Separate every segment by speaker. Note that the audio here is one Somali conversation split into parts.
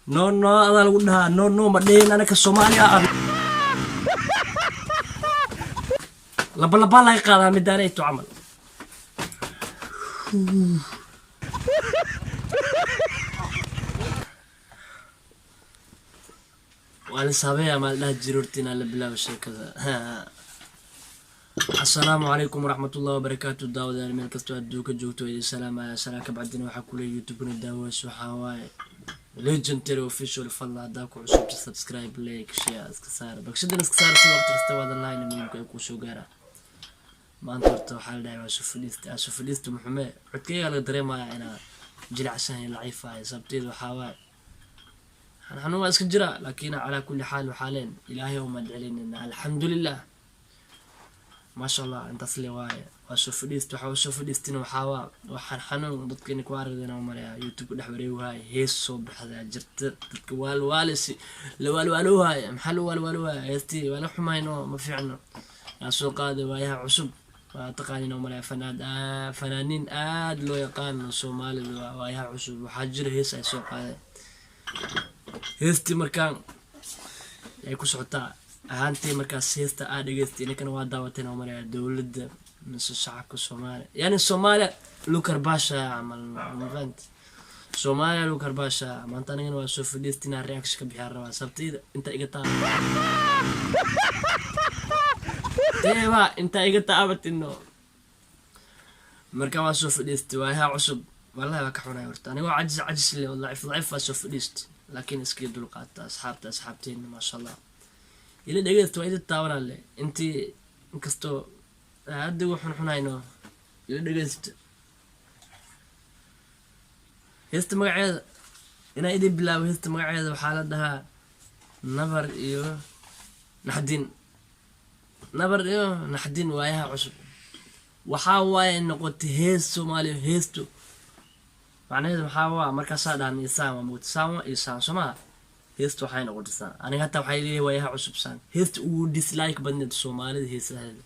Speaker 1: No, no adaa lagu dhahaa. No, no ma dhihin. Anaka Soomaaliya ah laba labaa laga qaadaa midaanayto camal. Waa la saabeeyaa maa la dhaha jiro horta inaan la bilaabo sheekada. Asalaamu calaykum waraxmatullahi wabarakaatu. Daawadayaal, meel kastoo adduunka joogto, idin salaamaya. Salaa kabacdina waxaa kule YouTube-na daaways waxaa waaye Legendary Official. Fadla haddaa ku cusubta, subscribe, like, share iska saara, bagshadana iska saara, si waqti kasta waadan lahayna muhiimka ay kuusoo gaaraan. Maanta horta waxaa la dhahay waa soo fadhiista, aa soo fadhiista. Muxume codkeyga laga dareemayaa inaa jilicsan yahay, laciif ahay. Sababteedu waxaa waaye xanuun waa iska jira, laakiin calaa kulli xaal waxaa leen Ilaahay u mahad celinayna, alxamdulilah, maasha Allah. Intaas le waaye waa soo fadhiist. Waxaa u soo fadhiistina waxaa waa waxaan xanuun dadka inay ku aragdeen u maleeyaa. YouTube dhex wareeguhaay, hees soo baxdaa jirta, dadka waalwaalisi la waalwaalowhaay. Maxaa loo waalwaalowhaay? Heestii waa la xumayno, ma fiicno. Yaa soo qaaday? Waayaha Cusub waa taqaanin oo maleeya, fanaad fanaaniin aad loo yaqaano Soomaalida waa Waayaha Cusub. Waxaa jira hees ay soo qaadeen. Heestii markaan ay ku socotaa ahaantii markaas heesta aa dhegeystay, ninkana waa daawateen oo maleeya. Dowladda mise shacabka Soomaaliya, yani Soomaaliya lukarbaasha camal mafahant, Soomaaliya lukarbaasha. Maanta anigana waa soo fadhiista inaan reaction ka bixiyaan rabaa. Sabtayda inta iga taa teeba inta iga taabatino. Marka waa soo fadhiistay Waayaha Cusub. Wallahi waa ka xunay horta, anigoo cajis cajis le oo daciif daciif waa soo fadhiistay, laakiin iskaga dulqaata. Asxaabta, asxaabteena, maasha Allah, ila dhegeysta, waa idin taabanaa le intii inkastoo hadda ugu xunxunayno. Ila dhegeysta heesta magaceeda inaa idin bilaabo. Heesta magaceeda waxaa la dhahaa Nabar iyo Naxdin. Nabar iyo Naxdin, Waayaha Cusub. Waxaa waaye noqotay hees Soomaaliya. Heestu macnaheedu maxaa waa markaasaa dhahan isaan waa mugta, saan waa iyo saan soo maha. Heesta waxay noqotay saan. Aniga hataa waxay leeyahay Waayaha Cusub saan heesta ugu dislike badneed Soomaalida heesaheeda.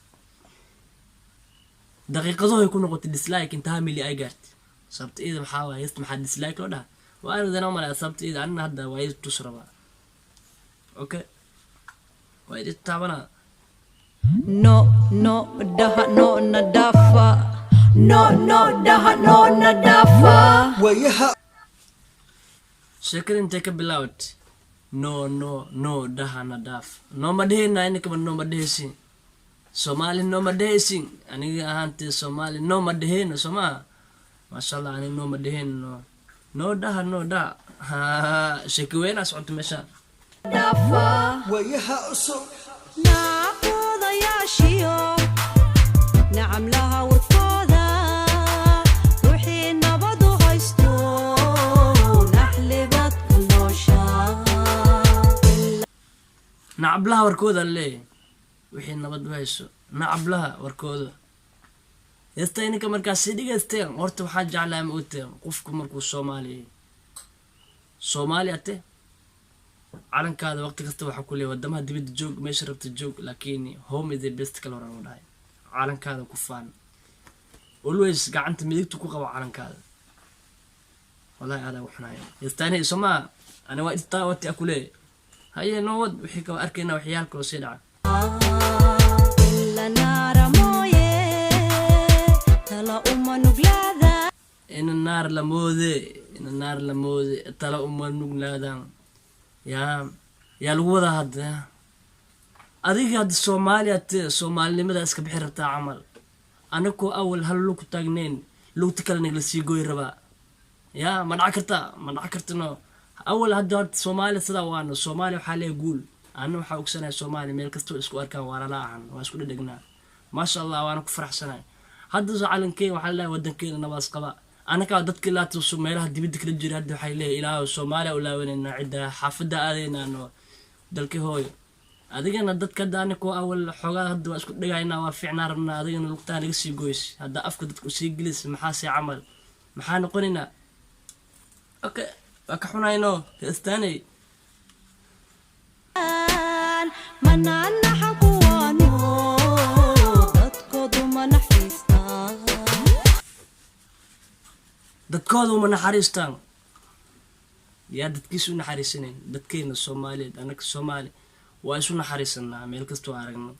Speaker 1: Daqiiqadahoy ku noqotay dislike intaha mili ay gaartay. Sababta iyada maxaa waaya? Heesta maxaa dislike loo dhaha? Waa aragdana malaya. Sababta iyada anina hadda waa idi tus rabaa. Okay, waa idi taabanaa.
Speaker 2: No, no daha, no na dafa. No, no daha, no na dafa.
Speaker 3: Waayaha.
Speaker 1: Sheekada intay ka bilaabatay? No, no, no dhaha na dhaaf. Nooma dhehayna inikaba, nooma dhehaysin Soomaali, nooma dhehaysin. Aniga ahaantee Soomaali nooma dhehayno soo maa? Maasha Allah, aniga nooma dhehayno. No dhaha, no dhaha. Ha, sheeko weynaa socoto meesha.
Speaker 2: Dafa.
Speaker 3: Waayaha Cusub.
Speaker 2: Naaqoodayaashiyo nacamlaha warkooda, ruuxii nabadu haysto naxlibaad ku nooshaa.
Speaker 1: Nacablaha warkooda leeyahay, wixii nabad u hayso nacablaha warkooda. Heesta ininka markaas si dhegeysteen horta waxaa jeclaa, ma ogteen, qofku markuu Soomaaliya, Soomaaliya te calankaada waqti kasta waxaa ku leeyahay wadamaha dibadda joog, meesha rabta joog, laakiin home is the best. Kale horaan u dhahay, calankaada ku faan, always gacanta midigta ku qabo calankaada. Wallahi aadaa u xunaaya heestaani somaa. Ani waa intaa wati a kuleeyahay. Haye, noo wad wixii kaba arkayna, waxyaal kaloo sii dhaca.
Speaker 2: Ila naara mooye tala uma nuglaada.
Speaker 1: Ina naar la moode, ina naar la moode, tala uma nuglaadaan. Yaa lagu wadaa hadda? Adiga hadda Soomaaliya te Soomaalinimada iska bixi rabtaa camal. Anakoo awal hal lug ku taagnayn, lugta kale nagla sii gooyi rabaa. Yaa, ma dhac kartaa? Ma dhac kartino. Awal hadda horta Soomaaliya sidaa waano. Soomaaliya waxaa leeyahay guul. Ana waxaa ogsanahay Soomaaliya meel kastoo isku arkaan waa lala ahan, waa isku dhedhegnaa, maasha Allah, waana ku faraxsanahay. Hadda soo calankeena waxaa leeyahay wadankeena nabaas qaba. Anakaa dadka ilaa tuso meelaha dibadda kala jira hadda waxay leeyahay ilaahu Soomaaliya u laawanayna, cidda xaafadda aadaynaa, dalkii hooyo. Adigana dadka hadda anakoo awal xoogaa hadda waa isku dhagaynaa, waa fiicnaa rabnaa, adigana lugtaa naga sii goys. Hadda afka dadka usii gelis, maxaase camal maxaa noqonaynaa? Okay, waa ka xunayno heestaanay.
Speaker 2: Manaanaxa kuwaano dadkoodu ma naxariistaan.
Speaker 1: Dadkooda uma naxariistaan. Yaa dadkiisa u naxariisanayn? Dadkeena Soomaaliyeed, anaka Soomaali waa isu naxariisanaa meel kastoo aragno.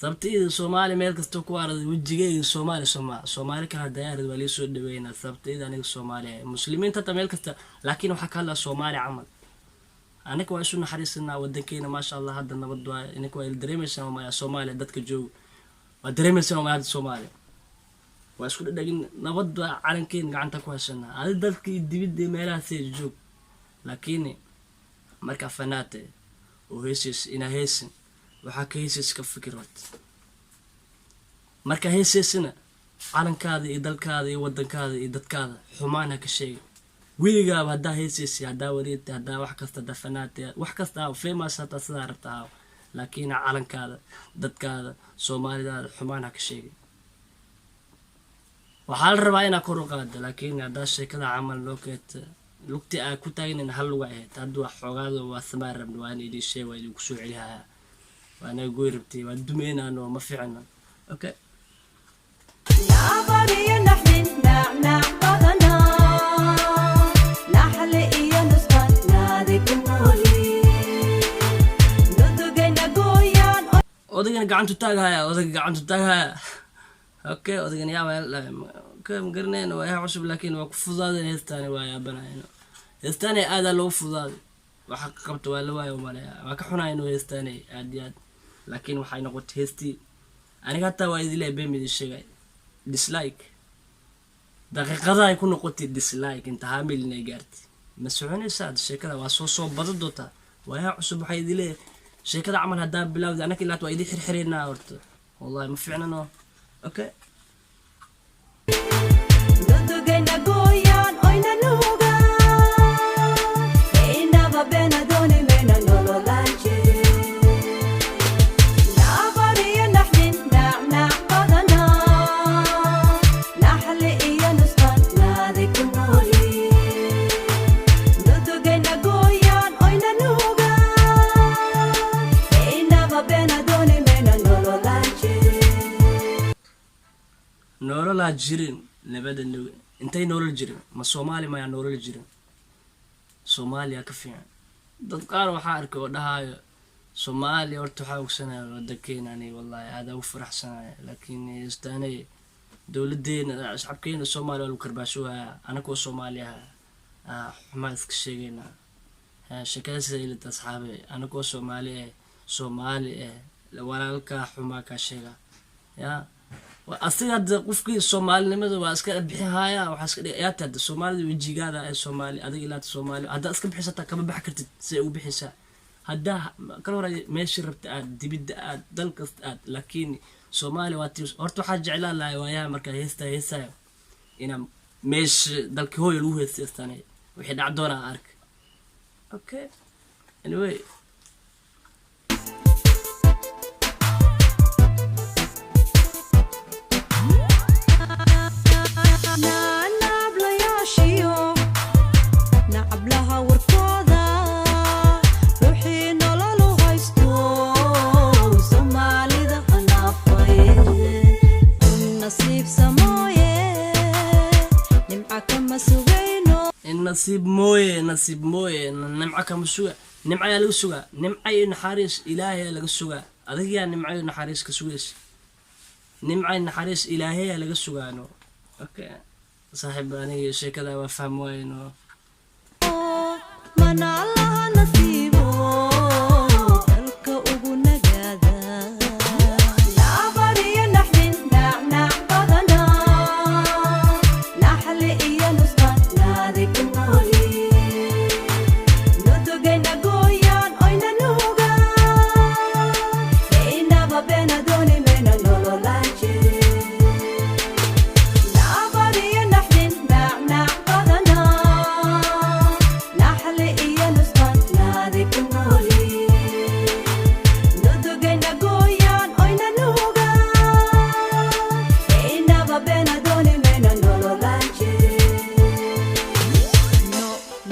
Speaker 1: Sababtayda Soomaali meel kastoo ku aragday wejigeyga Soomaali, Soomaali kale hadday arad waa lii soo dhaweynaa. Sababtayda aniga Soomaali ahay, Muslimiinta hataa meel kasta, laakiin waxaa ka hadlaa Soomaali camal. Anaga waa isu naxariisanaa. Wadankeena, maasha Allah, hadda nabad waay. Inaka waa ila dareemaysaa maya? Soomaaliya dadka jooga waa dareemaysaa maya? Hadda Soomaaliya waa isku dhadhagin, nabad baa, calankeena gacanta ku haysanaa. Adi dalka iyo dibidda meelahaasay joog, laakiin markaa fanaate oo heesays, inaa heesin, waxaa ka heesaysa ka fikir horta. Markaa heesaysana calankaada iyo dalkaada iyo wadankaada iyo dadkaada xumaan ha ka sheega weligaaba. Haddaa heesaysa, haddaa wareegta, haddaa wax kasta, haddaa fanaate, wax kasta haa, famous hataa sidaa rabta haa, laakiin calankaada, dadkaada, Soomaalidaada xumaan ha ka sheegay. Waxaa la rabaa inaa kor u qaado, laakiin haddaa sheekada camal loo keeta lugti aa ku taagnan hal luga ahayd. Hadda wax xoogaado waa samaan rabna, waa in idin sheeg, waa idinku soo celihaya, waa naga goy rabtay, waa dumeynaano, ma fiicna. Okay.
Speaker 2: Nacbar iyo naxdin nacnac badanaa, naxli iyo nusqan naadi ku nooli, nudugayna gooyaan.
Speaker 1: Odaygana gacantu taaghaya, odayga gacantu taaghaya. Okay, odaygana yaaba, okay, ma garanayno waa yaha cusub, laakiin waa ku fududaadeen heestaani. Waa yaabanayno, heestaani aadaa loogu fududaaday. Waxa ka qabta waa la waayo umaleya. Waa ka xunayno heestaani aad iyo aad, laakiin waxay noqotay heestii aniga hataa waa idin leeyahay, been idin sheegay, dislike daqiiqada ay ku noqotay dislike inta hamilin ay gaartay. Ma soconaysaa sheekada? Waa soo badan doontaa. Waayaha cusub waxay idin leeyahay sheekada camal haddaa bilawda, anaka ilaat waa idin xirxireynaa horta. Wallahi ma fiicnano. Okay.
Speaker 2: Nudugayna gooyaan oyna nuugaan, inaba beena dooni mayna nololaan jirin. Nacbar iyo naxdin nacnac badanaa, naxli iyo nusqan naadi ku nooli, nudugayna gooyaan oyna nuugaan, inaba beena dooni mayna nololaan jirin.
Speaker 1: Nololaa jirin nabada intay nolol jirin. Ma Soomaali mayaa nolol jirin? Soomaaliya ka fiican. Dad qaar waxaa arkay oo dhahaayo Soomaaliya horta waxaa ogsanaya wadankeena. Ani wallahi aada ugu faraxsanaya, laakiin istaanay dowladeena, shacabkeena Soomaaliya waa lagu karbaashoohaya. Anakoo Soomaaliya ah xumaa iska sheegaynaa. Sheekada sida ilata asxaabe, anakoo Soomaali eh, Soomaali eh, walaalkaa xumaa kaa sheega ya. Asiga hadda qofkii Soomaalinimada waa iska bixihaya, waxaa iska dhig yaata hadda Soomaalida wejigaada ee Soomaali adiga ilaata Soomaali haddaa iska bixisataa kama bax kartid. Si ugu bixaysaa haddaa kala hore meeshii rabta aad, dibidda aad, dal kasta aad, laakiin Soomaaliya waa tii horta. Waxaa jeclaan lahay waayaha markaa heestaa heesayo inaa meesha dalka hooyo lagu heesta heestaanay wixii dhac doonaa ark. Okay, anyway.
Speaker 2: Nacnablayaashiyo nacablaha warkooda, ruuxii nololu haysto Soomaalida hanaafay, nasiib samooye, nimca kama sugayno.
Speaker 1: In nasiib mooye, nasiib mooye, nimco kama suga. Nimco ayaa laga sugaa? Nimco iyo naxariis Ilaahay ayaa laga sugaa. Adigayaa nimco iyo naxariis ka sugaysa? Nimco iyo naxariis Ilaahay ayaa laga sugaano. Okay saaxiib, aniga sheekada waa fahm waayno.
Speaker 2: Mana Allaha nasiibo dalka ugu nagaada. Nacbar iyo naxdin nacnac badanaa, naxli iyo nusqan naadi ku nooli, nudugayna gooyaan oyna nuugaan, inaba beena dooni mayna nololaan jirin. Nacbar iyo naxdin nacnac badanaa, naxli iyo nusqan naadi ku nooli, nudugayna gooyaan oyna nuugaan, inaba beena dooni mayna nololaan jirin. No,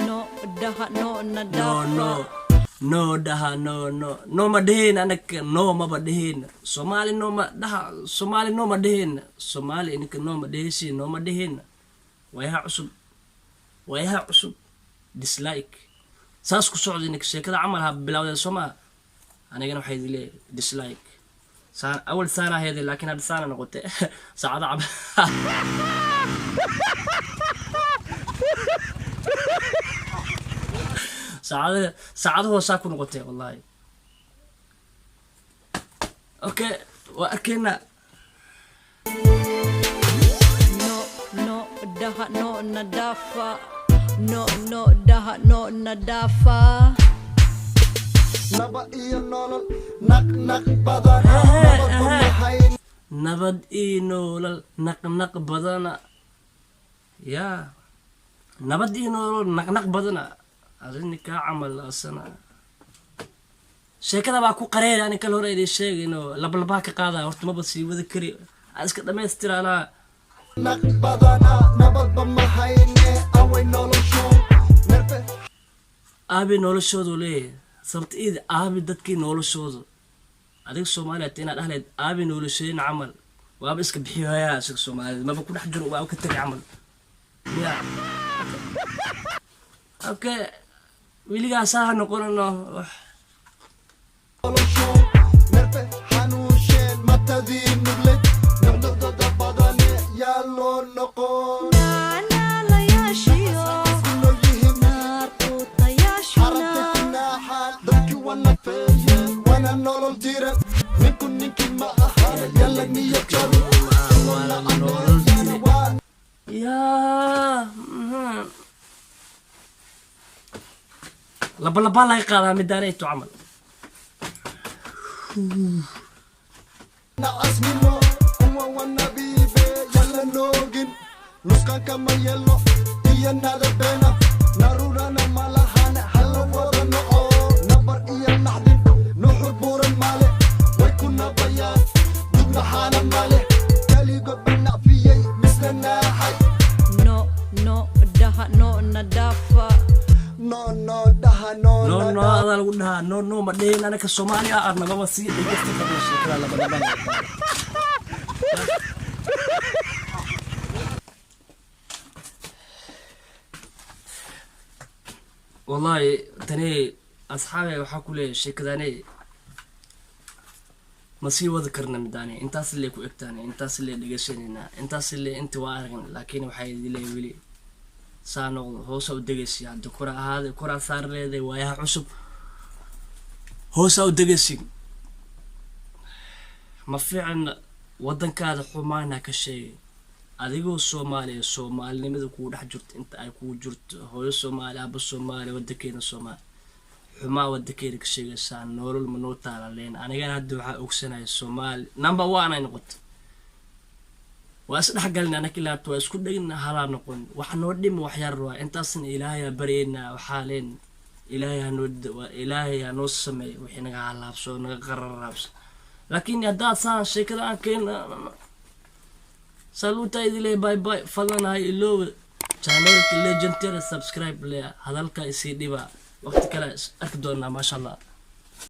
Speaker 2: no dhaha, no na.
Speaker 1: No, no, no dhaha, no, no, no ma dheheen anaka, no maba dheheen. Soomaali no ma dhaha, Soomaali no ma dheheen. Soomaali ininka no ma dheheysi, no ma dheheen. Waayaha cusub, waayaha cusub. Dislike saas ku socday ninka sheekada camal ha bilawday, soo maa? Anigana waxay idin leeyahay dislike. Saan awal saan aheeday, laakiin hadda saana noqotay saacada camal. Saacada saacada hoosaa ku noqotay, wallahi. Okay, waa arkaynaa.
Speaker 2: No no dhaha, no na dhaafa. No no dhaha, no na dhaafa.
Speaker 3: Naba iyo nolol naq naq badan, nabad umahayn.
Speaker 1: Nabad ii noolal naqnaq badana yaa, nabad ii noolal naqnaq badana. Arrinkaa camal asana sheekada baa ku qareer. Ani kal hore idin sheegayno, lablabaa ka qaadaya horta, maba sii wada kari, aan iska dhamaystira anaa.
Speaker 3: Naq badana, nabadba mahayne, away noloshu nerfe.
Speaker 1: Aabi noloshoodu leeyahay, sababta iid aabi dadkii noloshoodu. Adiga Soomaaliya ta inaad dhahleed aabi nolosheen camal, waaba iska bixiyoyaa. Isaga Soomaalida maba ku dhex jiro, waaba ka tegay camal ya. Okay, weligaas ha noqonano.
Speaker 3: Noloshu nerfe xanuunsheen, matadii nugled, nuqnuqdada badane, yaa loo noqon?
Speaker 2: Naalayaashiyo
Speaker 3: Ku nool yihiin
Speaker 2: naar quutayaashuna.
Speaker 3: Xarabta ku naaxaan dadkii waa nafeeyeen, waana nolol diran. Ninku ninkii ma aha, yalla niyo jabi.
Speaker 1: Waana nolol tire yaa. Laba labaa laga qaadaa midaanayto camal.
Speaker 3: Nacasnimo kuwa wanabiibe, yalla noogin nusqanka ma yeelno iyo nadabeena narurana malahane, hala wada noco nabar iyo naxdin, nuxur buuran male, way ku nabayaan dugnaxaana male, kaligood ba nacfiyey misna naaxay.
Speaker 2: No no dhaha, no na dhaafa.
Speaker 3: No no dhaha, no.
Speaker 1: No no adaa lagu dhahaa, no no ma dhihin. Anaka Soomaaliya ah nababa sii dhegeysta karno sheekada laba laba laga qaadaa. Wallahi tani asxaabe waxaa ku leeyahay, sheekadani ma sii wadi karna midaani. Intaas lee ku egtaane, intaas lee dhegeysanayna, intaas lee inta waa aragn, laakiin waxaa idin leeyahay weli saa noqdo, hoosa u degeysi. Hadda kora ahaade, koraa saar leedahay, waayaha cusub hoosa u degeysi. Ma fiicna waddankaada xumaana ka sheegay adigoo Soomaaliya. Soomaalinimada kugu dhex jirto, inta ay kugu jirto hooyo Soomaali, aaba Soomaali, waddankeena Soomaali, xumaa waddankeena ka sheegaysaa, nolol ma noo taala leen. Anigana hadda waxaa ogsanaya Soomaali number one ay noqoto. Waa isdhexgalna anaka ilaata, waa isku dhegna, halaa noqon wax noo dhima wax yar waa intaasna. Ilaahay baryaynaa, waxaa leen Ilaahay hanoo Ilaahay hanoo sameeyo wixii naga halaabso, naga qararaabso. Laakiin haddaad saan sheekada aan keena saluuta idin leeyahay, bye bye. Fadlan hay ilooba channelka Legendary, subscribe le. Hadalka isii dhiba, waqti kale is arki doonaa, maasha Allah.